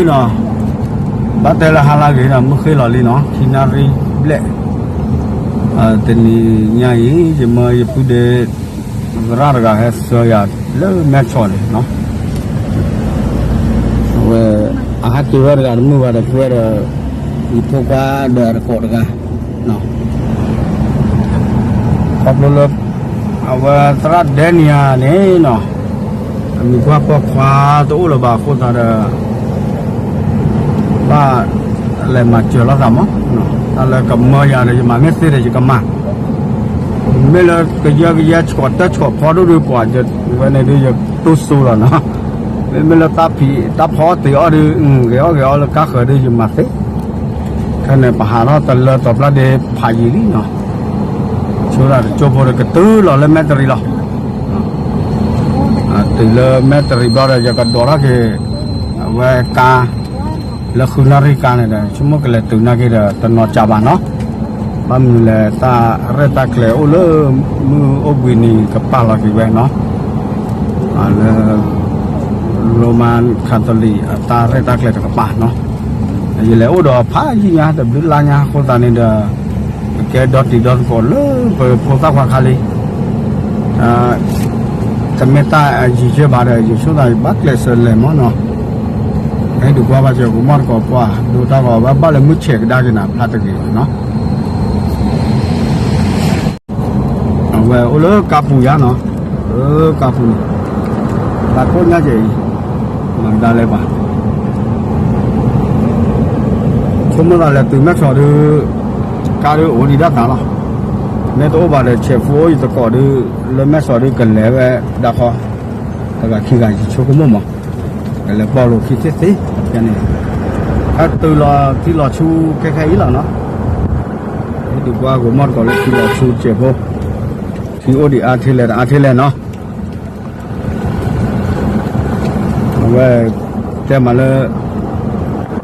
နီၤ, ဘၣ်တဲလၢဟါလၢအဂ့ၤနီၤ, မုၢ်ဃ့ၢ်လီၤလံနီၤ, ခံနၣ်ရံၣ်ဘျဲၣ်, တနံၤညါအံၤ ယမၢယပုၢ်ဒ့ သရၣ်တဂၤဟဲဆှၢယၤလၢမဲၢ်ဆီးန့ၣ်နီၤ, အဝဲ အဟဲက့ၤဝဲတဂၤတမုာ်ဘၣ်ဒီး ကဝဲဒီး ယဖိခွါဒီးတကိးတဂၤ ခီဖျိလၢ အဝဲသရၣ်ဒဲနံၤဧါန့ၣ်နီၤ, အမံၤပှၢ်ပိာ်ခွါတအိၣ်လၢၤဘၣ်အဃိသတးဒီး ဘၣ်လဲၤမၤစၢၤလိာ်သးမး, တၢ်လၢကမၢယၤဒီး ယမၤမ့ၢ်သ့ဒီးယကမၤ, မ့ၢ်လၢကယၢကယဲဆှီတၢ်ဆှီဖီဒိၣ်ဒုးပှၤဝဲန့ၣ်ဒုး ယတူၢ်စိလီၤနီၤ, မ့မ့ၢ်လၢတၢ်ဖံးတၢ်ဖီအီၣ်တ့ၤအီၣ်ဒုး ဂဲၤအီၣ်ဂဲၤအီလၢကါဃၢၤဒုး ယမၤသ့, ခဲန့ၣ် ပဟးထီၣ်တလၢတီၤပျၢ်ဒ့ဖးယံာ်လံနီၤ, ဆိဒၣ်တကၠိဖိဒီးကတုၤလီၤလၢမဲၢ်တရံးလီၤ, တုၤလၢမဲၢ်တရံးဘျီဒီး ယကဒိးထီၣ်က့ၤ အဝဲကါ လၢဃုနၣ်ရံၣ်ကါန့ၣ်ဒီး ဆိကမိၣ်ကလဲၤတုၤနာ်က့ဒီး တနီၤကၢ်ဘၣ်နီၤ, ဘၣ်မနုၤလဲၣ် တၢ်ရဲၣ်တၢ်ကျဲၤအိၣ်လၢ မုၢ်အိၣ်ဘှံးနံၤကပာ်လီၤက့ၤဝဲနီၤ, လၢ Roman Catholic အတၢ်ရဲၣ်တၢ်ကျဲၤတကပၤနီၤ, ယလဲၤအိၣ်ဒီးဖးယံာ်ညါ တဘျုးလါညါအဃိသတးန့ၣ်ဒီး ကကဲဒီတံၤဒီသကိးလၢပဖိသၣ်ခွါခါလံ, တမ့ၢ်တၢ်အယံၤကဲဘၣ်ဒီး ယဆိသးယဘၣ်ကျဲးစၢးလဲၤမးနီၤ, ဟဲဒုးကွၢ်ဘၣ်စၢၤ ကမီၣ်တကိးပှၢ် ဒိတၢ်ဂီၤဝဲဘၣ်လၢမုၢ်ဆဲးကဒါက့ၤနၤ ဖျါတဂ့ၤဘၣ်နီၤ, အဝဲအိၣ်လၢကါပူၤယါနီၤ, လၢကါပူၤန့ၣ်, တၢ်ကိၣ်ညါကဲအံၤ, မၤကဒါလဲၤဘၣ် ဆိကမိၣ်သးလဲၤတုၤမဲၢ်ဆီးဒုး ကါဒုးအိၣ်ဒံးဒၣ်တၢ်လီၤ, မ့ၢ်တအိၣ်ဘၣ်ဒီး ဆဲးဖိအိၣ်ယသကိးဒုး လၢမဲၢ်ဆီးဒုးကလဲၤဝဲဒၣ်ခီ, တဂၤခံဂၤယဆိကမိၣ်မး, ကလဲၤပီၢ်လိာ်ခံသ့သ့, န့ၣ်, ဟဲတုၤလီၤထံလီၤဆူခဲခဲအံၤလီၤနီၤ, ဟဲဒုးကွၢ်ကမီၣ်တကိးလၢထံလီၤဆူဆဲးဖိ, ထံအိၣ်ဒံးအါထဲလဲၣ်တအါထဲလဲၣ်နီၤ အဝဲ တဲမးလၢ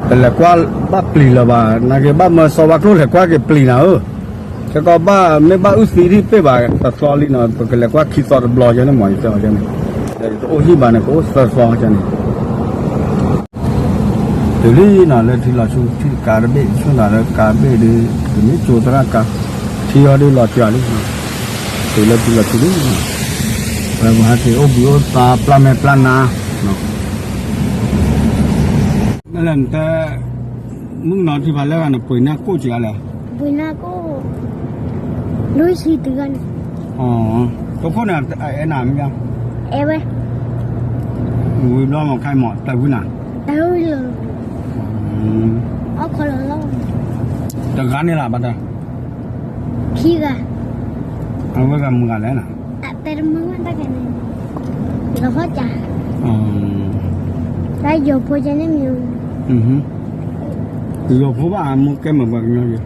တလဲၤကွၢ်ဘၣ်ပျံၤလၢၤဘၣ်, နာ်က့ဘၣ်မၢစီၤဝါကျိၣ်လဲၤကွၢ်က့ၤပျံၤနၤဧၢ, ခဲကီးဘၣ်မ့ၢ်ဘၣ်အုၣ်သံဒံးပ့ၢ်ဘၣ်သၢသီလံနီၤ, ပကလဲၤကွၢ်ခံသီတဘျီယဲန့ၣ်မး ယတဲအီၤယဲန့ၣ်, တအိၣ်ဟံၣ်ဘၣ်န့ၣ် ကအိၣ်သၢသီယဲန့ၣ် တုၤလံနီၤ လၢထံလီၤဆူထံကါတဘ့ၣ် ဆိသးလၢကါတဘ့ၣ်ဒုး တမ့ၢ်ကၠိသရၣ်ကါ, ထံအီၤဒုးလီၤစှၤလံ, တုၤလၢထံလီၤဆူလံ, ပှၤဟဲက့ၤအိၣ်ဘှံးအိၣ်သါပျၢ်မဲာ်ပျၢ်နါ, မ့ၢ်လၢနတဲ မုၣ်ကနီၤထံဖးလဲၢ်ဂၤန့ၣ် ပှ့ၤနၢ်ကိၣ်က့ၤလဲၣ်, ပှ့ၤနၢ်ကိၣ် လွံၢ်ဆံတုၤဂၤန့ၣ်, တိခိၣ်န့ၣ် အဲၣ်နၤမ့ၢ်, အဲၣ်ဝဲ, ဝံၤဘျီမ့ၢ်ခဲအံၤမ့ၢ် တၢ်ဝံၤနၤ, တၢ်ဝံၤလီၤ, အီၣ်ခီလီၤလီၤ, တဂၤန့ၣ်လၢဘၣ်တၢ်, ခံဂၤ, အဝဲဂၤမုၢ်ဂၤလဲၣ်နၤ, အတဲတမုၢ်ဝဲတၢ်ခဲန့ၣ်, လီၤဖီၣ်ကၢ်, တၢ်ယိၤဖိကဲန့ၣ်မ့ၢ်, ယိၤဖိဘၣ်အမူကဲမုာ်ပှၤကညီယိၤ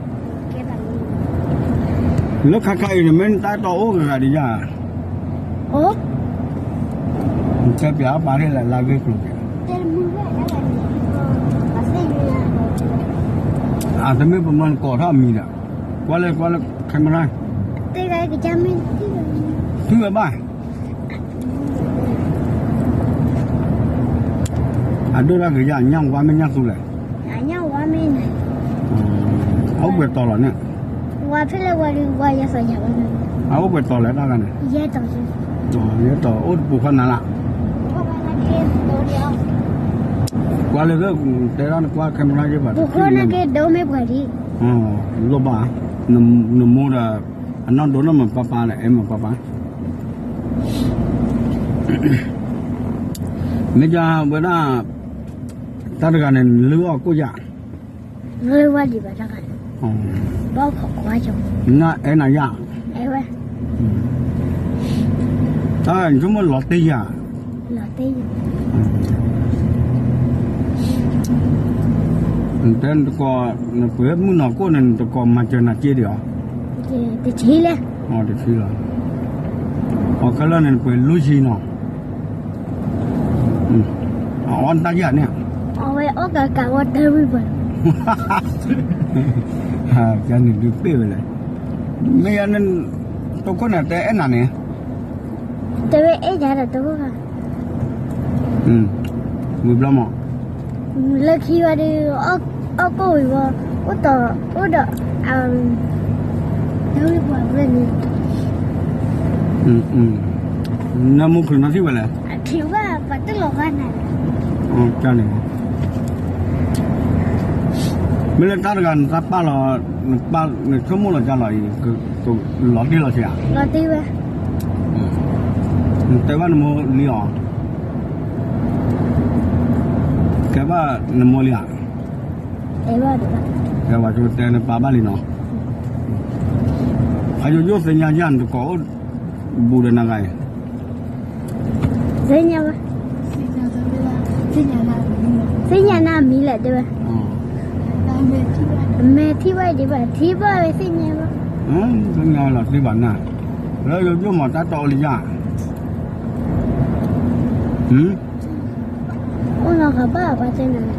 လၢခါခါအံၤန့ၣ် မ့ၢ်တၢ်တီအိၣ်ဂၤဂၤဒံးယါ, အိၣ်, နတဲပျးအပၢ်န့ၣ်လၢလါဂ့ၢ်ကျိၤက့ၤ, အတမ့ၢ်ပမၢနကိးထီၣ်အမံၤဒီး, ကွၢ်လၢကွၢ်လၢ camera, ထုဝဲဘၣ် အဒိၣ်တၢ်ဂ့ၤယါ အညၣ်ဝါမ့ၢ်ညၣ်သူလဲၣ်, အအိၣ်ပှဲၤတီၤလီၤန့ၣ်, အအိၣ်ပှဲၤတီၤလဲၣ်တၢ်ဂၤန့ၣ်, ယဲတီၤအိၣ်တပူၤဃီနၤလၢ်, ကွၢ်လၢကတဲဒၣ်နကွၢ် camera ယဲဘၣ်, ပူၤဃီနက့ဒိမ့ၢ်ပှဲၤဒံး, လိၣ်ဘၣ်, နမိၢ်ဒီး အနီၢ်ဒိးနီၢ်မးပၢ်ပၢ်ဒီး အဲၣ်မးပၢ်ပၢ် မ့ၢ်ကဝဲဒၣ် တၢ်တဂၤန့ၣ် နလုၢ်အီၣ်ကိၣ်ယါ, လုၢ်ဝဲဒံးဘၣ်တၢ်ဂၤန့ၣ်, ဘၣ်ခိးကွၢ်ကၠီ, နအဲၣ်နၤယါ, အဲၣ်ဝဲ, တၢ်ဂၤန့ၣ်ဆိကမိၣ်လီၤတ့ၢ်ယါ, လီၤတ့ၢ်ယါ, နတဲနတကိး, နပှ့ၤမုၢ်နီၢ်ကိၣ်န့ၣ် နတကိးမၤစၢၤနၤက့ဒံးအီၤ, တဆံလဲၣ်, တဆံလီၤ, အီခဲလၢာ်န့ၣ် နပှ့ၤလွံၢ်ဆံနီၤ အအီၣ်တၢ်ယါန့ၣ်, အဝဲအီၣ်ကးကးဝီတၢ်ဝံၣ်ပှၤ, ယၤန့ၣ်ဒုးပ့ၢ်ဝဲလဲၣ်, မ့ၢ်ယၤန့ၣ်, တိခိၣ်န့ၣ်တဲအဲၣ်နၤန့ၣ်, တဲဝဲအဲၣ်ယၤဒီးတိခိၣ်ခါ, ဝံၤဘျီမး, လၢခံဝဲဒီး အီၣ်ကိၣ်ဝံၤဝဲ အိၣ်တီၤ အိၣ်ဒီး တဝံပှၤဝဲန့ၣ် နမူချုးနီထံၣ်ဝဲလဲၣ်, ထံၣ်ဝဲပှၤတလီၤဂာ်နၤ, န့ၣ် မ့ၢ်လၢတၢ်တဂၤ နတၢ်ပာ်လီၤ, နဆိကမိၣ်လီၤကၢ်လီၤအံၤ, လီၤတံၢ်လီၤဆဲးဧါ, လီၤတံၢ်ဝဲ, နတဲဘၣ်နမိၢ်လံအီၤ, တဲဘၣ်နမိၢ်လံဧါ, တဲဘၣ်, တဲနပၢ်ဘၣ်လံနီၤ, အယိယိၣ်သ့ၣ်ညါယၤ နတကိးအိၣ်ဘူးဒီးနဂၤအံၤ, သ့ၣ်ညါဘၣ်, သ့ၣ်ညါနၤမံၤလဲၣ်တဲဝဲ, မဲာ်ထံၣ်ဘၣ်ဒံးဘၣ် ထံၣ်ဘၣ်ဝဲသ့ၣ်ညါဘၣ်, သ့ၣ်ညါလီၤသ့ဘၣ်နၤ, လၢယိယိၣ်မၤတၢ်တီလံယၤ အိၣ်နီၤကဘၣ် ပှၤတဲနၤ,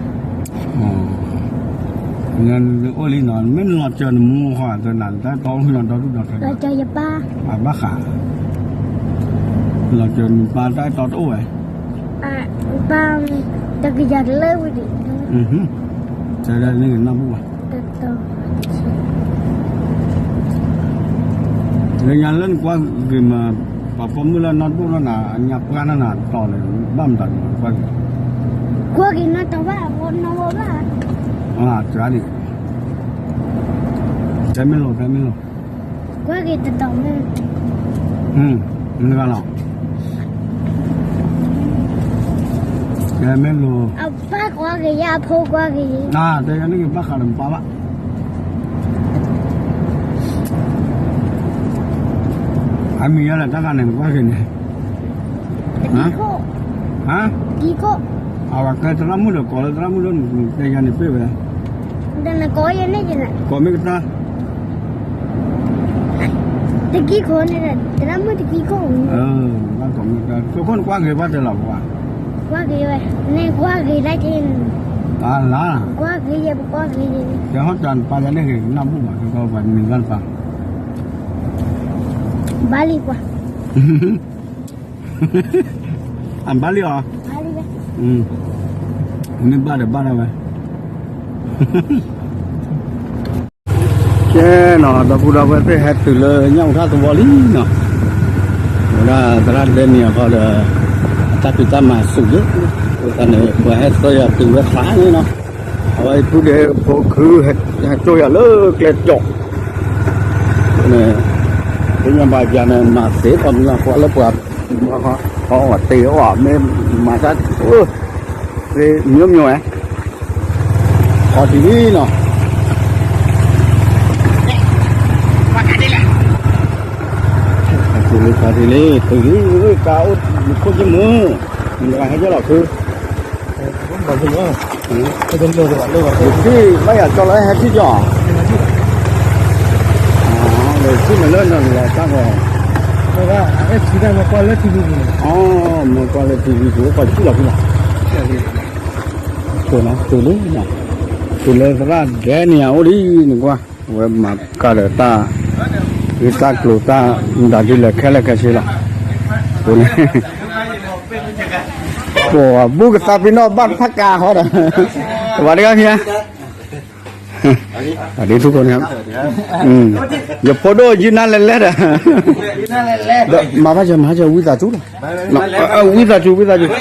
နအိၣ်လံနီၤ မ့ၢ်နလီၤစၢၤနမိၢ်ဃီ တဲနၤ တၢ်တီအိၣ်လီၤဒီဒူၣ်ဒီထၢ, လီၤစၢၤယပၢ်, အဘၣ်ဃး, လီၤစၢၤနပၢ်တၢ်တီတအိၣ်ဝဲ, ပၢ်, တကယၤတလၢဝံၤဒံး, တဲဒၣ်န့ၣ်နၢ်ဘူၣ်ဘၣ် လၢညါလၢနကွၢ်က့ၤမး, ပှၤပိာ်မုၣ်လၢနီၢ်ဒိၣ်လၢနၤ အညါပှၢ်လၢနၤတီၤန့ၣ် ဘၣ်မတၤကွၢ်က့ၤ, ကွၢ်က့ၤနီၢ်တီၤဘၣ် နီၢ်ဘၣ်ဘၣ်, တၢ်ဒံး, တဲမ့ၢ်လိာ် တဲမ့ၢ်လိာ်, ကွၢ်က့ၤတတီၤမ့ၢ်, မ့ၢ်ဂၤလီၤ တဲမ့ၢ်လိာ်, အပၢ်ကွၢ်က့ၤယၤ အဖိကွၢ်က့ၤယၤ, တဲယၤန့ၣ်က့ၤဘၣ်ဃးဒီးပၢ်ဘၣ် အမံၤယါလၢတၢ်ဂၤန့ၣ် နကွၢ်က့ၤန့ၣ်, တကံခိၣ်, တကံခိၣ်, အဝဲကဲသရၣ်မုၣ်ဒီးကိးလၢသရၣ်မုၣ်ဒီး နတဲယၤန့ၣ်ပ့ၢ်ဝဲ, ဒီးနကိးယၤန့ၣ်က့ၤ, ကိးမ့ၢ်ကတၢၢ် တကံခိၣ်န့ၣ်ဒီး သရၣ်မုၣ်တကံခိၣ်, ဘၣ်ကိးမ့ၢ်ကတၢၢ် ဆိခိၣ်နကွၢ်က့ၤဘၣ်တဲလီၤပှၤ, ကွၢ်က့ၤဝဲ, နကွၢ်က့ၤတၢ်က့ၤ, အလါ, ကွၢ်က့ၤယဲ ပကွၢ်က့ၤယဲ, ကဲဟီၣ်တၢ်နပၢ်ယၤန့ၣ်က့ၤ နၢ်ဘူၣ်မး ကဲကီးပှၤမံၤဘၣ်နပၢ်, ဘၣ်လံပှၤ အဘၣ်လံအီၤ, မ့ၢ်ဘၣ်ဒီးဘၣ်ဒၣ်ဝဲ, ကဲနီၤ ဒီပုၢ်ဒီဝဲၢ်သ့ၣ်ဟဲတုၤလၢညၣ်အူထၣ်သဝီလံနီၤ, ဝဲဒၣ်သရၣ်ဒဲန့ၣ်အဃိဒီး အတၢ်ဖံးတၢ်မၤစူၤလံ, အဃိသတးန့ၣ် ပှၤဟဲစိာ်ယၤတုၤဝဲသးန့ၣ်နီၤ, အဝဲအံၤပုၢ်ဒ့ဖိခု ဟဲစိာ်ယၤလၢကျဲကၠီၣ် န့ၣ်, သ့ၣ်ညါဘၣ်ယၤန့ၣ် မၤသ့ပှၤမုၢ်လၢ်ဃိလၢပှၤ, အီၣ်တ့ၢ်အီၣ်မ့ၢ်မၤတၢ်, သ့မျိုးမျိုးဝဲ, ခီၣ်ထံးလံနီၤ, ခီၣ်ထံးလံ ခီၣ်ထံးလံ တုၤလံ ကါအိၣ်မူခိၣ်က့မူ, မတၤဟဲကၠီလီၤခု ယထံၣ်ဘၣ်ယၤကၠီလီၤ ဟဲထံၣ်ကၠီ, ထံၣ်မ့ၢ်လၢနလီၤတၢ်ဂီၤ, မ့ၢ်ကွၢ်လၢ ထံၣ်လံပူၤ အိၣ်ကီၢ်ဆူၣ်လီၤဖဲလီၤ, တုၤလံ, တုၤလၢသရၣ်ဒဲန့ၣ်အိၣ်ဒံးနကွၢ်, အဝဲမၤကၢ်ဒီးတၢ်, ဂ့ၢ်တၢ်ကျိၤတၢ်မတၤဒ်လဲၣ်ခဲလၢာ်ခဲဆ့လီၤ, အဃိန့ၣ် ပှၤဘူၣ်ကသးပ့ၤနီၣ်ဘၣ်ဖးကါဃီဒီး, ပှၤတဂၤဖဲ အဒ့ထူၣ်ကိးန့ၣ်, ယဖိဒိၣ်ယုၢ်နါလဲၤလဲၤဒီး, မၤဘၣ်ယမၤယဝံသးစူၤလီၤ, ဝံသးစူၤ ဝံသးစူၤ,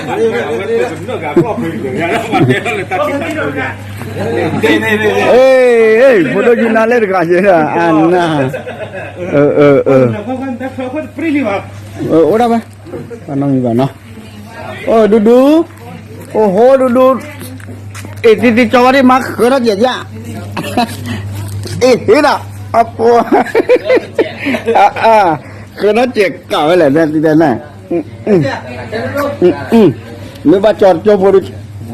ဖိဒိၣ်ယုၢ်နါလဲၤတဂၤယဲ, အနၢ်, အိၣ်ဒၣ်ဝဲ, ဘၣ်နီတမံၤဘၣ်နီၤ, အိၣ်ဒူဒူ, အိၣ်ဟိဒူဒူ, အ့ၣ် တံၤတံၤကၠီဝဲဒၣ်မၤဃၢၤထီၣ်ကဲးယါ, အ့ၣ် ဟ့ၣ်ဒီး, အပှၤ, ဃၢၤထီၣ်ကဲးကးဝဲလဲၣ်, မ့ၢ်ဘၣ်ကၠီတကၠိဖိဒီး,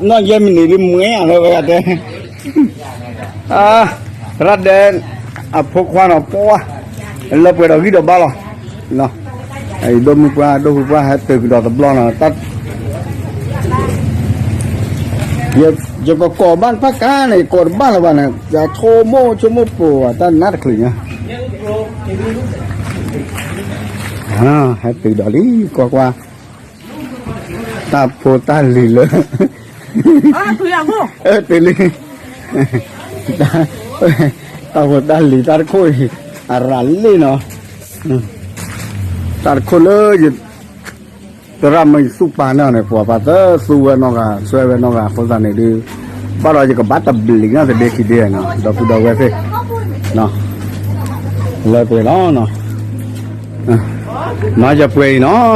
နီၢ်ယဲၢ်မံးနံးဒ်မွဲဧါလၢဝဲဂၤတဲ သရၣ်ဒဲ အဖိခွါနီၤ ပှၤ လၢပှဲၤဒီးဂံၢ်ဒီးဘါလီၤ, ဒိၣ်မုၢ်ပှၢ်ဒိၣ်ဃုာ်ပှၢ်ဟဲတုၤကဒီးတဘျီနီၤ, ယကကိးဘၣ်ဖးကါန့ၣ် ယကိးတဘၣ်လၢၤဘၣ်န့ၣ် ယဆိကမိၣ်ဆိကမိၣ်ပိာ် တၢ်နါတချုးညါ, ဟဲတုၤဒီးလံ ကွၢ်ကွၢ် တၢ်ဖိတၢ်လံၤလၢ အၢ တုၤလံ, တၢ်ဖိတၢ်လံၤတၢ်တခိၣ်အံၤ အရၤလံနီၤ, တၢ်တခိၣ်လၢယ သရၣ်မုၣ်ယသူၣ်ပာ်န့ၢ်အီၤန့ၣ် ပှၤပှၤသၢသူဝဲနီတဂၤ ဆွဲဝဲနီတဂၤအဃိသတးန့ၣ်ဒုး ဘၣ်ဒီးယကဘၣ်တဘျံးညါတဒ့ခံဒ့နီၤ ဒီပုၢ်ဒီဝဲၢ်သ့ၣ် လၢပှဲၤလီၤနီၤ, မၤယပှဲၤအံၤနီၤ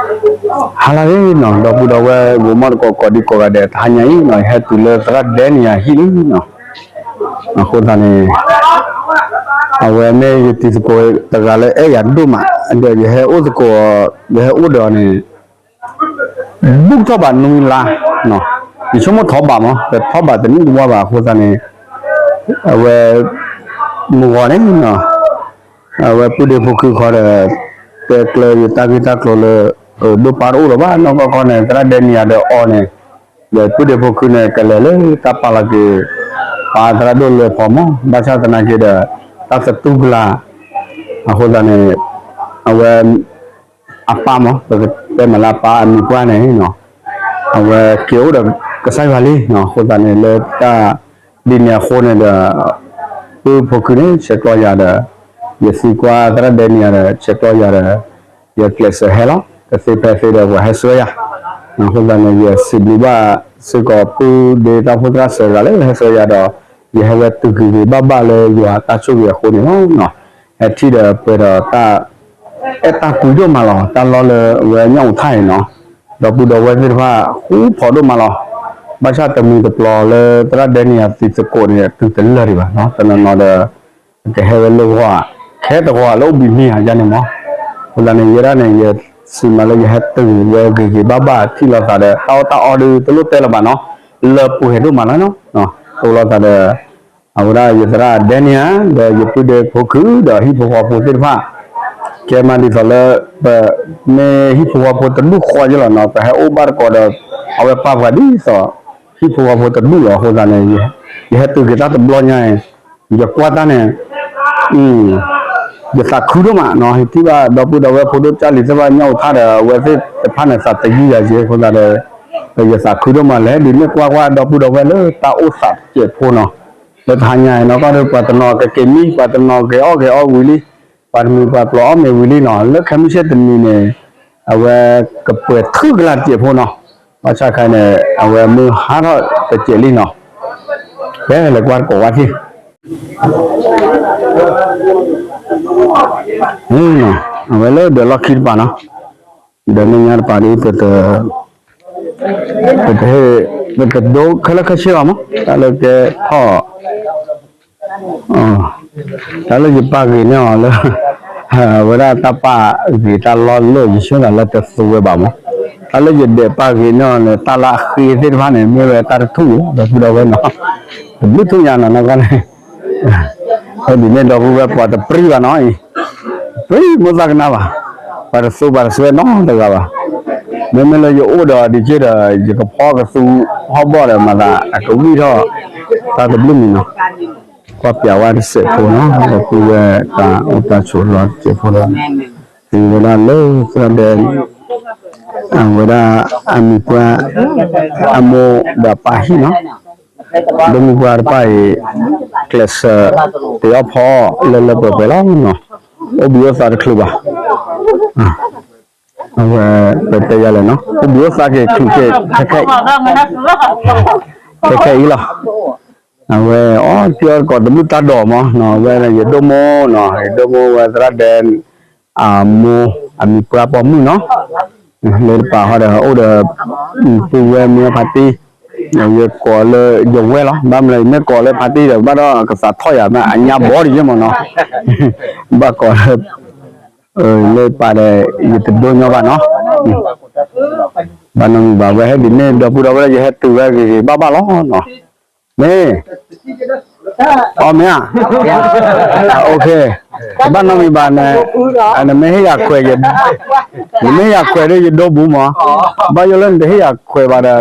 ဟါလၢအဂ့ၤနီၤ ဒီပုၢ်ဒီဝဲၢ် ဂိၤမီၣ်တကိးကိးဒံကိးဂၤဒဲး တဟါညါအံၤနီၤ ယဟဲတုၤလၢသရၣ်ဒဲနံယၤဟံၣ်လံနီၤ, အဃိသတးန့ၣ် အဝဲမ့ၢ်ယတံၤသကိးတဂၤလၢအဲၣ်ယၤဒိၣ်မး ဒီးယဟဲအိၣ်သကိး ယဟဲအိၣ်ဒီးအီၤန့ၣ် ဘူးထီၣ်ဘးနွံလါ, ယဆိကမိၣ်ထီၣ်ဘးမး ပထီၣ်ဘးတနံၣ်တဝၢဘၣ်အဃိသတးန့ၣ် အဝဲ မုၢ်ဂီၤန့ၣ် အဝဲပုၢ်ဒ့ဖိခုခီဒီး တဲကျၢၤယတၢ်ဂ့ၢ်တၢ်ကျိၤလၢ ဒိၣ်ပာ်တအိၣ်လၢၤဘၣ်နီၢ်ကီၢ်ခီန့ၣ် သရၣ်ဒဲနံယၤဒီးအီၤန့ၣ် ဒီးပုၢ်ဒ့ဖိခုန့ၣ် ကလဲၤလၢတၢ်ပာ်လီၤက့ၤ ပာ်သရၣ်ဒိၣ်လွဲဖီမး ဘၣ်ဆၣ်သနာ်က့ဒီး တၢ်သတူၢ်ကလာ် အဃိသတးန့ၣ် အဝဲ အပၢ်မး ပကတဲမးလၢအပၢ်အမံၤပှၢ်န့ၣ် အဝဲက့ၤအိၣ်ဒီးကစၢ်ယွၤလံနီၤ အဃိသတးန့ၣ် လၢတၢ်ဒ်န့ၣ်အဃိန့ၣ်ဒီး ပုၢ်ဖိခုန့ၣ် ဆဲးကျိးယၤဒီး ယသံကွၢ်သရၣ်ဒဲနံယၤဒီး ဆဲးကျိးယၤဒီး ယကျဲးစၢးဟဲလီၤ တသ့ဖဲသ့ဒီး ပှၤဟဲဆှၢယၤ အဃိသတးန့ၣ် ယစံးဘျုးဘၣ်စ့ၢ်ကီး ပုၢ်ဒ့တၢ်အိၣ်ဖှိၣ်သရၣ်စၢၤဂၤလၢဟဲဆှၢယၤဒီး ယဟဲဝဲတုၤဂ့ၤဂ့ၤဘၣ်ဘၣ်လၢယွၤအတၢ်ဆိၣ်ဂ့ၤအဃိန့ၣ်လီၤ. ဟဲထံၣ်ဒီးပှဲၤဒီးတၢ် အဲၣ်တၢ်ကွံဒိၣ်မးလီၤ. တၢ်လီၢ်လၢအဝဲညၣ်အူထၣ်အံၤနီၤ ဒီပုၢ်ဒီဝဲၢ်သ့ၣ်တဖၣ် ဃူဖိးဒိၣ်မးလီၤ. ဘၣ်ဆၣ်တမံၤတပျီၤလၢသရၣ်ဒဲနံယၤသံသကိးန့ၣ် တုၤတလၢာ်ဒံးဘၣ်နီၤ တနီၤနီၤဒီး ကဟဲဝဲလၢဂီၤဧါ ခဲတဂီၤဧါလၢအိၣ်ဘှံးမံဧါယါန့ၣ်မး အဃိသတးန့ၣ် ယဲဒၣ်န့ၣ် ယစံးမးလၢယဟဲတုၤဝဲဂ့ၤဂ့ၤဘၣ်ဘၣ်ထံၣ်လိာ်သးဒီး တၢ်အီၣ်တၢ်အီဒုးတလိၣ်တဲလၢၤဘၣ်နီၤ လၢပှဲၤဒိၣ်မးလီၤနီၤ တိၢ်လိာ်သးဒီး အဝဲဒၣ်ယသရၣ်ဒဲနံဧါ ဒီးယပုၢ်ဒ့ဖိခုဒီးဟံၣ်ဖိဃီဖိသ့ၣ်တဖၣ် ကဲမးဒ်သိးလၢ ပမ့ၢ်ဟံၣ်ဖိဃီဖိတဒူၣ်ဃီယဲလီၤနီၤ ပဟဲအိၣ်ဘၣ်တကိးဒီး အဝဲပာ်ပှၤဒ်သိး ဟံၣ်ဖိဃီဖိတဒူၣ်လီၤ အဃိသတးန့ၣ် ယဟဲတုၤက့ၤတၢ်တဘျီညါအံၤ ယကွၢ်တၢ်န့ၣ် ယသးခုဒိၣ်မးနီၤ ဟ့ၣ်ထံၣ်ဘၣ်ဒီပုၢ်ဒီဝဲၢ်ဖိဒိၣ်ကၢ်လံၤသ့ၣ်တဖၣ်ညၣ်အူထၣ်ဒီး အဝဲသ့ၣ်တဖၣ်န့ၣ်သးတယုၢ်ယၤက့ၤအဃိသတးဒီး ယသးခုဒိၣ်မးလဲၣ် ဒ်န့ၣ်ကွၢ်ကွၢ်ဒီပုၢ်ဒီဝဲၢ်လၢတၢ်အိၣ်သးတစဲးဖိနီၤ လၢတဟါညါအံၤနီၤ ကီၢ်ဒီးပှၤတနီၤကက့ၤမံ ပှၤတနီၤက့ၤအီၣ်က့ၤအီဝံၤလံ ပှၤတမံၤပှၤပျီၤအီၣ်မ့ၤဝံၤလံနီၤ လၢခဲမုၢ်ဆ့ၣ်တနံၤန့ၣ် အဝဲကပှဲၤထုကလၢ်တစဲးဖိနီၤ ဘၣ်ဆၣ်ခဲအံၤန့ၣ် အဝဲမုၢ်ဟါထီၣ်တစဲးလံနီၤ ကဲလဲၤကွၢ်တကိးဝဲထံၣ် အဝဲလၢဒီးလီၢ်ခံတပၤနီၤ ဒီးမဲာ်ညါတပၤဒ် ပတဟ့ၣ် ပတဒိခဲလၢာ်ခဲဆ့ဘၣ်မး တၢ်လၢကဲထီၣ် တၢ်လၢယပာ်ဂ့ၤန့ၢ်အီၤလၢ အဝဲဒၣ်တၢ်ပာ်ဂ့ၤတၢ်လီၢ်လၢယဆၢသးလၢတသူဝဲဘၣ်မး တၢ်လၢယဒဲးပာ်ဂ့ၤန့ၢ်အီၤန့ၣ် တၢ်လၢအဃ့သ့ၣ်တဖၣ်န့ၣ် မ့ၢ်ဝဲတၢ်တထူၣ်လီၤ ဒီပုၢ်ဒီဝဲၢ်နီၤ တဘျုးထူၣ်ညါနီၤ နီၢ်ကီၢ်န့ၣ် ဖဲဒ်န့ၣ်ဒီပုၢ်ဝဲၢ်ပှၤတပြံဘၣ်နီၤအံၤ ပြံမိၢ်သၣ်ကနၣ်ဘၣ် ပှၤတသူပှၤတစွဲနီတဂၤဘၣ် မ့မ့ၢ်လၢယအိၣ်ဒီးဒ်က့ဒီး ယကဖီကသူဟီၣ်ဘီၣ်ဒီးမၤသးအကဝံၣ်ထီၣ် တၢ်တဘျုးမံၤနီၤ ကွၢ်ပျးဝဲတစဲးဖိနီၤ ဒီပုၢ်ဝဲၢ်တၢ်အိၣ်တၢ်ဆိးလီၤတစဲးဖိနီၤ သံဝဲဒၣ်လၢသရၣ်ဒဲ အဝဲဒၣ်အမံၤပှၢ် အမိၢ်ဒီးအပၢ်ဟံၣ်နီၤ ဒိၣ်မုၢ်ပှၢ်တဖၣ်အံၤ ကျဲးစၢး တ့အီၣ်ဖီအီၣ်လၢလၢပှဲၤပှဲၤလီၤနီၤ အိၣ်ဘှံးအိၣ်သါတချုးဘၣ် အဝဲ ပတဲယၤလဲၣ်နီၤ အိၣ်ဘှံးအိၣ်သါက့ၤချုးက့ၤ ခဲခဲအံၤလီၤ အဝဲအီၣ်တ့ၢ်အီၣ်တကိးတဘျုးတၢ်ဒိးမးနီၤ အဝဲယဒိၣ်မိၢ်နီၤ ယဒိၣ်မိၢ်ဝဲသရၣ်ဒဲ အမိၢ်အမံၤပှၢ်ပိာ်မုၣ်နီၤ လၢတပာ်ဃီဒီးအိၣ်ဒီး ပုၢ်ဝဲၢ်မ့ၢ်ဖါတံၢ် ယကိးလၢယဝဲၢ်လီၤ ဘၣ်မနုၤယမ့ၢ်ကိးလၢဖါတံၢ်ဒီး ဘၣ်ဒီးကသးထီၣ်ယၤမး အညါဘီတယဲၢ်မးနီၤ ဘၣ်ကိးလၢ လၢပာ်ဒီး ယတဒိညီဘၣ်နီၤ ဘၣ်နီတမံၤဘၣ် ဝဲဟဲဒ်န့ၣ် ဒီပုၢ်ဒီဝဲၢ် ယဟဲတုၤဝဲဂ့ၤဂ့ၤဘၣ်ဘၣ်လီၤနီၤ မ့ၢ် အီၣ်မ့ၢ်ဧါ ဘၣ်နီတမံၤဘၣ်န့ၣ် နမ့ၢ်ဟ့ၣ်ယၤခွဲး နမ့ၢ်ဟ့ၣ်ယၤခွဲးဒီးယဒိဘူးမး ဘၣ်ယိၣ်လၢနတဟ့ၣ်ယၤခွဲးဘၣ်ဒီး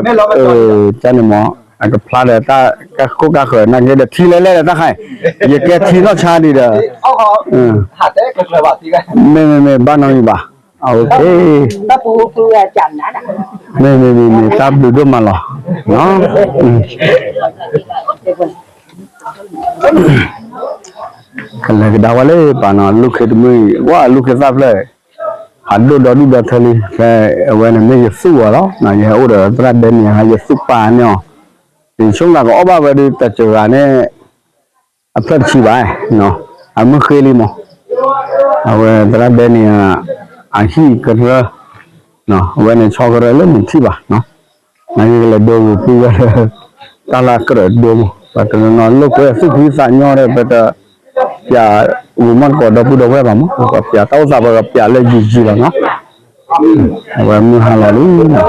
ကန့ၣ်မး အကဖျါဒီးတၢ်ကခိၣ်ကဃၢၤ နာ်က့ဒီးထံလဲၣ်လဲၣ်ဒီးတၢ်ခါအံၤ ယကဲထံနီၢ်ဆါဒံးဒီး မ့မ့မ့ၢ်ဘၣ်နီတမံၤဘၣ် မ့ၢ်မ့ၢ်မ့ၢ်မ့ၢ် တၢ်ဘျုးဒိၣ်မးလီၤ. ကလဲၤကဒါဝဲလၢပၢ်နီၤ လူၢ်ခ့တမုၢ်အံၤ ဝဲလူၢ်ခ့သၣ်ဖျၢၣ် ဖးဒိၣ်ဒီဒူၣ်ဒီထၢလံ ဖဲအဝဲန့ၣ်မ့ၢ်ယသူၣ်အီၤလီၤ. ယဟဲအိၣ်ဒီးသရၣ်ဒဲန့ၣ် ယသူၣ်ပာ်န့ၢ်အီၤ ယဆိကမိၣ်ကအီၣ်ဘၣ်ဝဲဒုး တစှၤဂၤန့ၣ် အဖျၢၣ်တဆံဘၣ်, အမုၢ်ဃ့လံမး, အဝဲသရၣ်ဒဲန့ၣ် အဟံၣ်ကရၢ, အဝဲန့ၣ်ဆီကရၢလၢနထံၣ်ဘၣ်, နကလဲၤဒိဂုာ်ပုၢ်ဝဲၢ်လၢ တၢ်လၢကြၢးဒိမး, ပှၤတနီၤနီၤလိာ်ကွဲသူၣ်ဖှံသးညီဒီး ပတပျးဂိၤမီၢ်တကိးဒီပုၢ်ဒီဝဲၢ်ဘၣ်မး, ပှၤပျးတၢ်အိၣ်သး ပှၤကပျးလၢယံာ်ယံာ်လီၤနီၤ, အဝဲမုၢ်ဟါလီၤလံ နီၤမ့ၢ်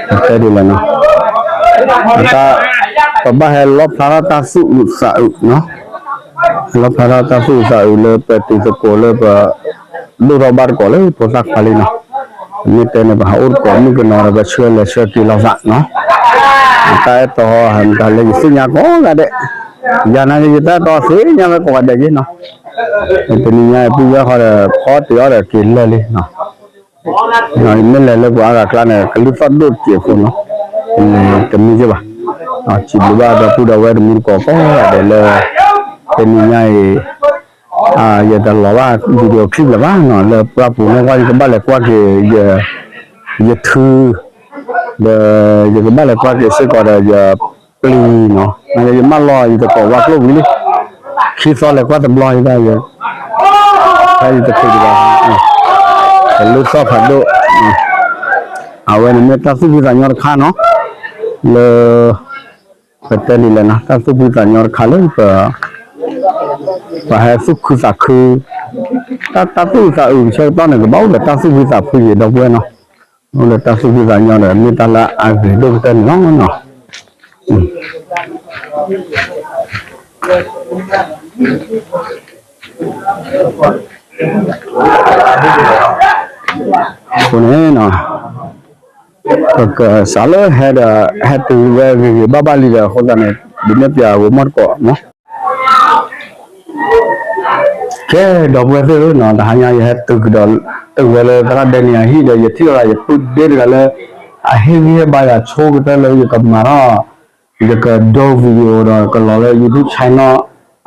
တၢ် ပတဲဒ်လဲၣ်နီၤ, တၢ် ပဘၣ်ဟဲလီၣ်ဖျါထီၣ်တၢ်သူၣ်အုးသးအုးနီၤ, ဟဲလီၣ်ဖျါထီၣ်တၢ်သူၣ်အုးသးအုးလၢပတံၤသကိးလၢပ ဒိၣ်ထီၣ်ဘၣ်တကိးလၢဖိသၣ်ခွါလံနီၤ, မ့ၢ်တဲန့ၣ် ပဟးအိၣ်တကိးမုၣ်ကနီၤဒီး ပဆှၢလဲၤဆှၢက့ၤလိာ်သးနီၤ, တၢ်အဲၣ်တီဟဲမတၤလၢယသ့ၣ်ညါကိးဂၤဒဲး, ယၤနာ်က့ ယတၢ်အဲၣ်တီသ့ၣ်ညါဝဲကိးဂၤဒဲးက့ၤနီၤ တနံၤညါအံၤ ပုၢ်ဝဲၢ်ဃီဒီး ဖီတ့ၢ်အီၤဒီးက့ၤလၢာ်လံနီၤ, မ့ၢ်လဲၤလၢပှၤအါဂၤကျါန့ၣ် ကလုၢ်သီၣ်ဒိၣ်တစဲးဖိနီၤ, တမံၤက့ၤဘၣ်, စံးဘျုးဘၣ်ဒီပုၢ်ဒီဝဲၢ်တမုၢ်တကိးကိးဂၤဒဲးလၢ တနံၤညါအံၤ ယတလီၤဘၣ် video clip လၢၤဘၣ်နီၤ, လၢပှၢ်ပူၤန့ၣ်ဝဲ ယကဘၣ်လဲၤကွၢ်က့ၤ ယထု ဒီးယကဘၣ်လဲၤကွၢ်က့ၤစ့ၢ်ကီးဒီးယပျံၤနီၤ, ယမၢလီၤ ယတကိးဝါကျိၣ်ဝံၤလံ, ခံသီလဲၤကွၢ်တဘျီယဘၣ်ယ ဖဲယတချုးဒံးဘၣ်, ကလုၢ်သီၣ်ဖးဒိၣ်, အဝဲန့ၣ်မ့ၢ်တၢ်သူၣ်ဖှံသးညီတခါနီၤ, လၢ ပတဲဒ်လဲၣ်နီၤ တၢ်သူၣ်ဖှံသးညီတခါလၢပ ပှၤဟဲသူၣ်ခုသးခု, တၢ် တၢ်သူၣ်အုးသးအုးဆၢကတီၢ်န့ၣ် ကဘၣ်အိၣ်ဒီးတၢ်သူၣ်ဖှံသးဖှံက့ၤဒီပုၢ်ဝဲၢ်နီၤ, အိၣ်ဒီးတၢ်သူၣ်ဖှံသးညီဒီး မ့ၢ်တၢ်လၢအဂ့ၤဒိၣ်ကတၢၢ်န့ၣ်လီၤနီၤ. အဃိန့ၣ်နီၤ ပကစးလၢဟဲဒီး ဟဲတုၤဝဲဂ့ၤဂ့ၤဘၣ်ဘၣ်လံဒီး အဃိသတးန့ၣ် ဒုးနဲၣ်ပၠးဂိၤမီၢ်တကိးမး ကဲ ဒီပုၢ်ဝဲၢ်သ့ၣ်ဧၢနီၤ, တဟါညါယဟဲတုၤကဒီး တုၤဝဲလၢသရၣ်ဒဲန့ၣ်အဟံၣ်ဒီး ယထံၣ်လိာ်သးယပုၢ်ဒ့တဂၤလၢ အဟ့ၣ်ဂံၢ်ဟ့ၣ်ဘါယၤဆိကတၢၢ်လၢယကမၤထီၣ် ယကဒိ video ဒီးကလီၤလၢ YouTube channel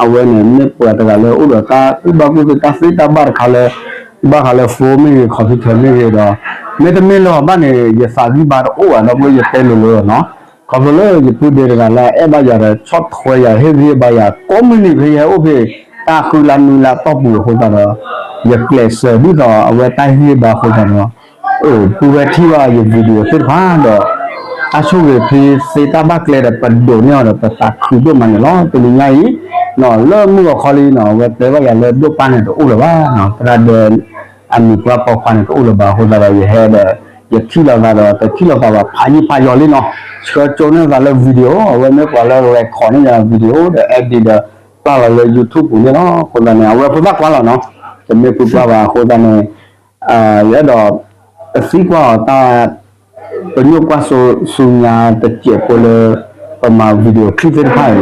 အဝဲန့ၣ် မ့ၢ်ပှၤတဂၤလၢအိၣ်ဒီးတၢ်ကူၣ်ဘၣ်ကူၣ်သ့တၢ်သ့တၢ်ဘၣ်တခါလၢ ဘၣ်ဃးလၢ phone မ့ၢ်ဂ့ၤ computer မ့ၢ်ဂ့ၤဒီး မ့တမ့ၢ်လၢအဘၣ်န့ၣ် ယသးဂံၢ်ဘါတအိၣ်ဘၣ် ဒီပုၢ်ဝဲၢ် ယတဲလိၤလိၤနီၤ, ခီဖျိလၢယပုၢ်ဒ့တဂၤလၢအအဲၣ်ဘၣ်ယၤဒီး ဆီၣ်ထွဲယၤ ဟ့ၣ်ဂံၢ်ဟ့ၣ်ဘါယၤ ကိးမုၢ်နံၤ ဖဲယဟဲအိၣ်ဖဲ တၢ်ဃုလါနွံလါတီၢ်ပူၤအဃိသတးဒီး ယကျဲးစၢးဒ်သိးအဝဲတၢ်ဟ့ၣ်ဂံၢ်ဟ့ၣ်ဘါအဃိသတးဒီး ပုၢ်ဝဲၢ်ထံၣ်ဘၣ်ယ video သ့ၣ်တဖၣ်ဒီး တၢ်ဆိၣ်ဂ့ၤဖဲသ့တၢ်ဘၣ်ကျဲဒီး ပဒိးန့ၢ်အီၤဒီး ပသးခုဒိၣ်မးန့ၣ်လီၤ. တနံၤညါအံၤ လၢမုၢ်ဂီၤခီလံနီၤ အဝဲတဲဘၣ်ယၤလၢဒိၣ်ပၢ်န့ၣ်တအိၣ်လၢၤဘၣ်နီၤ, သရၣ်ဒဲအမံၤပှၢ်ပိာ်ခွါန့ၣ်တအိၣ်လၢၤဘၣ်အဃိသတးဒီး ယဟဲဒီး ယထံၣ်လိာ်သးဒီး တထံၣ်လိာ်သးဘၣ် ဖးယံာ်ဖးယီၤလံနီၤ, ဆှၢကၠိန့ၢ်သးလၢ video အဝဲမ့ၢ်ပှၤလၢ record န့ၢ်ယၤ video ဒီး edit ဒီး ပာ်လီၤလၢ YouTube ပူၤန့ၣ်လီၤ. အဃိသတးန့ၣ် အဝဲဖိသၣ်ခွါလီၤနီၤ, တမ့ၢ်ပုၢ်ပှၢ်ဘၣ်အဃိသတးန့ၣ် ယအဲၣ်ဒိး ပသံကွၢ်အီၤတၢ် ပညိၣ်ကွၢ်စိဆူညါတစဲးဖိလၢ ပမၤ video clip သ့ၣ်တဖၣ်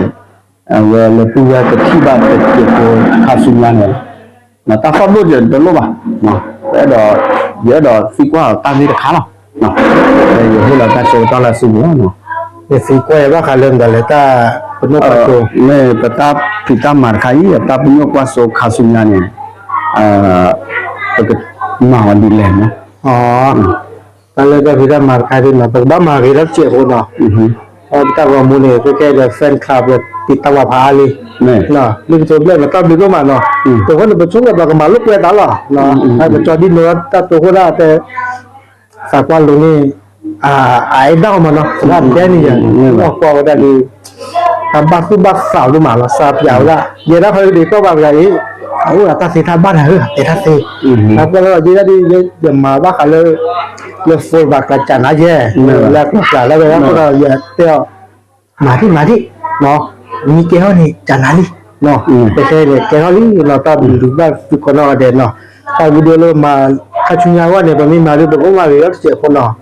အံၤ အဝဲလၢပုၢ်ဝဲၢ်ကထံၣ်ဘၣ်တစဲးဖိခါဆူညါန့ၣ် တၢ်သီၣ်ဒိၣ်စဲးတလိၣ်ဘၣ်, အဲၣ်ဒိး ယအဲၣ်ဒိးသံကွၢ်အီၤတၢ်ဂ့ၢ်တခါလီၤ. ယဟ့ၣ်လီၤတၢ်ဆၢကတီၢ်လၢအစုပူၤလီၤ. ယသံကွၢ်အီၤဘၣ်ဃးလၢမတၤလဲၣ် တၢ်ပညိၣ်ကွၢ်စိ မ့ၢ်ပတၢ်ဖံးတၢ်မၤတခါအံၤ တၢ်ပညိၣ်ကွၢ်စိခါဆူညါန့ၣ် ပကမၤအီၤဒ်လဲၣ်နီၤ. တၢ်လၢတၢ်ဖံးတၢ်မၤတခါဒ်နီၤ ပကဘၣ်မၤဂ့ၤထီၣ်တစဲးဖိနီၤ, ပတၢ်ဂီၤမူန့ၣ် ခဲကဲဒီး fan club လၢတံာ်တာ်ဝဲဖးအါလံ, လၢပစိဘျဲၣ်ပတၢ်ဘျုးဒိၣ်မးနီၤ, ပဝဲန့ၣ်ပဆိကမိၣ်ပကမၤလိာ်ကွဲတၢ်လီၤ, ပကကၠီဒ်နီၤတၢ်တိခိၣ်ဒၣ်တဲ သးကွၢ်လိၤန့ၣ် အအဲၣ်ဒၣ်အီၤမးနီၤ သရၣ်ဒဲန့ၣ်ယၤ ကွၢ်ဝဲဒၣ်ဒီး တၢ်ဘၣ်သူၣ်ဘၣ်သးဒိၣ်မးလီၤ စၢ်ပၠးဝဲဒၣ် ယဲဒၣ်ခီဒ်ကီၢ်ဘၣ်တဂၤအံၤ အအိၣ်ဒီးတၢ်သ့တၢ်ဘၣ်တဂၤဧၢ တဲတၢ်သ့, တၢ်ပၢၢ်လီၤယဲဒၣ်ဒ် ယမၤဘၣ်ဃးလၢ လၢ phone ဘၣ်ကျါကၠးနါယဲ လၢအကျါကျါလၢဝဲဒၣ် အဃိဒီးယတဲအီၤ မၤဒံးမၤဒံး မံကဲထီၣ်န့ၣ် ကၠးနၤလံ, ပတဲန့ၣ် ကဲထီၣ်လံနီၤ တၢ်ဘျုးဘၣ်သုကိးနီၢ်ဂၤဒဲးနီၤ, တၢ် video လၢမၤ ခါဆူညါအဂီၢ်န့ၣ် ပမ့ၢ်မၤဒုး ပကအိၣ်မၤဂ့ၤထီၣ်တစဲးဖိနီၤ,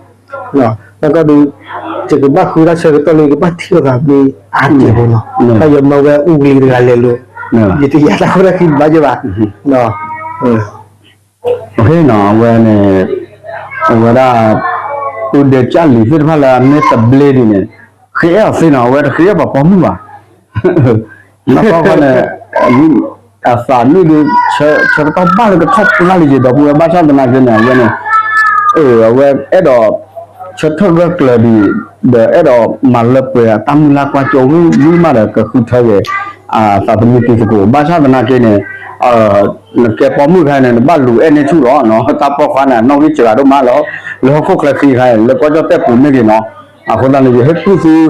ဘၣ်ကီဒုး ယကဘၣ်ဃုတၢ်ဆၢကတီၢ်လၢ ယကဘၣ်ထံၣ်လိာ်သးမ့ၢ်အါတစဲးဖိနီၤ, တၢ်ယမၢဝဲအူကလံၤတဂၤလဲၤလိၤ ယတယာ်တၢ်ခိၣ်တၢ်ခံဘၣ်ယဘၣ်, နီၤ, အဝဲန့ၣ်, အဝဲဒၣ်, ပုၢ်ဒဲကၢ်လံၤသ့ၣ်တဖၣ်လၢအမ့ၢ်တဘျ့ဒ်န့ၣ်, ဃ့အဲၣ်အီၤသ့နီၤ, အဝဲတဃ့အဲၣ်ပှၤပိာ်မုၣ်ဘၣ် နီၢ်ကီၢ်ဃီန့ၣ်, အသးနုၣ်ဒီး, ဆၢကတီၢ်ဘၣ်လၢကထီၣ်ပှၢ်လံယဲဒီပုၢ်ဝဲၢ် ဘၣ်ဆၣ်သနာ်က့န့ၣ် အဝဲန့ၣ်, အဝဲအဲၣ်ဒိး, ဆၢထၢၣ်ဂၢၢ်ကျၢၤဒံး, ဒီးအဲၣ်ဒိးမၤလၢပှဲၤအတၢ်မုၢ်လၢ်ကွၢ်စိဝံၤမးဒီးကဃုထၢက့ၤ, သးသမူတံၤသကိး ဘၣ်ဆၣ်သနာ်က့န့ၣ်, နကဲပိာ်မုၣ်ခါန့ၣ် နဘၣ်လူၤအဲၣ်န့ၢ်ဆူၣ်လီၤ, တၢ်ပိာ်ခွါန့ၣ် အနီၣ်ဂံၢ်စှၤဒိၣ်မးလီၤ, လၢဟီၣ်ခိၣ်ချၢဃံခါန့ၣ် လၢကီၢ်ကၠီၣ်တဲၣ်ပူၤမ့ၢ်ဂ့ၤနီၤ, အဃိသတးန့ၣ် ယဟ့ၣ်ကူၣ်သု,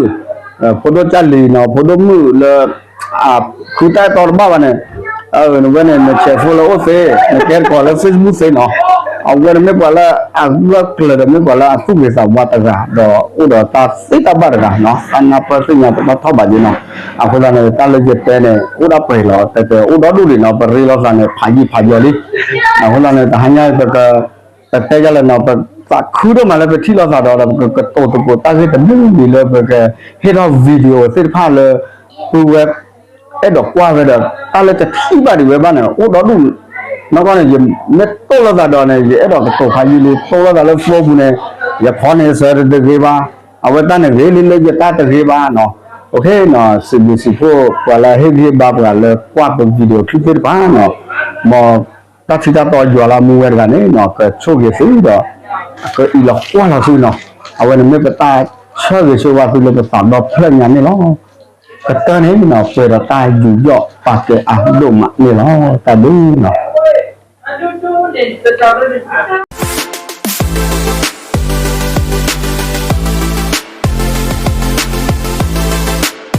ဖိဒိၣ်ကၢ်လံၤနီၤ ဖိဒိၣ်မုၣ်လၢ, ဃုတၢ်အဲၣ်တီတဘၣ်ဘၣ်န့ၣ်, နဝဲန့ၣ် နဆဲးဖိလၢအိၣ်သ့, နကဲတကိးလၢ Facebook သ့နီၤ, အဝဲန့ၣ်မ့ၢ်ပှၤလၢအဂၢၢ်ကျၢၤဒီးမ့ၢ်ပှၤလၢအသူၣ်ဂ့ၤသးဝါတဂၤ ဒီးအိၣ်ဒီးတၢ်သ့တၢ်ဘၣ်တဂၤနီၤ, တၢ်နၢ်ပၢၢ်သ့ၣ်ညါပတီၢ်ထီၣ်ဘးယ့နီၤ, အဃိသတးန့ၣ် တၢ်လၢယတဲန့ၣ် အိၣ်ဒၣ်ပှဲၤလီၤ တဲတဲအိၣ်ဒီဒူၣ်လံနီၤ, ပရ့လိာ်သးန့ၣ် ဖးယံာ်ဖးယီၤလံ, အဃိသတးန့ၣ် တဟါညါပက, ပတဲယၤလဲၣ်နီၤ, ပသးခုဒိၣ်မးလၢပထံၣ်လိာ်သးဒီး ဒီးပကကတိၤသကိးတၢ်ဂ့ၢ်တမံၤမံၤလၢပကဟ့ၣ်ထီၣ် video သ့ၣ်တဖၣ်လၢ, ပုၢ်ဝဲၢ်, အဲၣ်ဒိးကွၢ်ဝဲဒီး တၢ်လၢတထံၣ်ဘၣ်ဒံးဝဲဘၣ်န့ၣ် အိၣ်ဒီဒူၣ်, နီၢ်ကီၢ်န့ၣ် ယမ့ၢ်တိၢ်လိာ်သးဒီးန့ၣ် ယအဲၣ်ဒိးကတိၤဖးယံာ်လံ တိၢ်လိာ်သးလၢ phone ပူၤန့ၣ်, ယဖီန့ၣ်စၢၤတဂ့ၤဘၣ်, အဝဲတၢ်န့ၣ်ဂ့ၤလံလၢယတၢ်တဂ့ၤဘၣ်နီၤ, စံးဘျုးစံးဖှိၣ် ပှၤလၢဟ့ၣ်ဂံၢ်ဟ့ၣ်ဘါပှၤလၢကွၢ်ပ video clip သ့ၣ်တဖၣ်နီၤ, မ်တၢ်ထံတၢ်တီယွၤလၢအမူဝဲတဂၤန့ၣ်နီၤ ကဆိၣ်ဂ့ၤသုဒီး, ကအံးလီၤကွၢ်လီၤသုနီၤ, အဝဲန့ၣ်မ့ၢ်ပတၢ်ဆၢဂ့ၤဆၢဝါသုလၢပသးဒီဖျၢၣ်ညါန့ၣ်လီၤ, ကတၢၢ်န့ၣ်နီၤ ပှဲၤဒီးတၢ်ယူးယီၣ်ပာ်ကဲအါဒိၣ်မးန့ၣ်လီၤ, တၢ်ဘျုးနီၤ.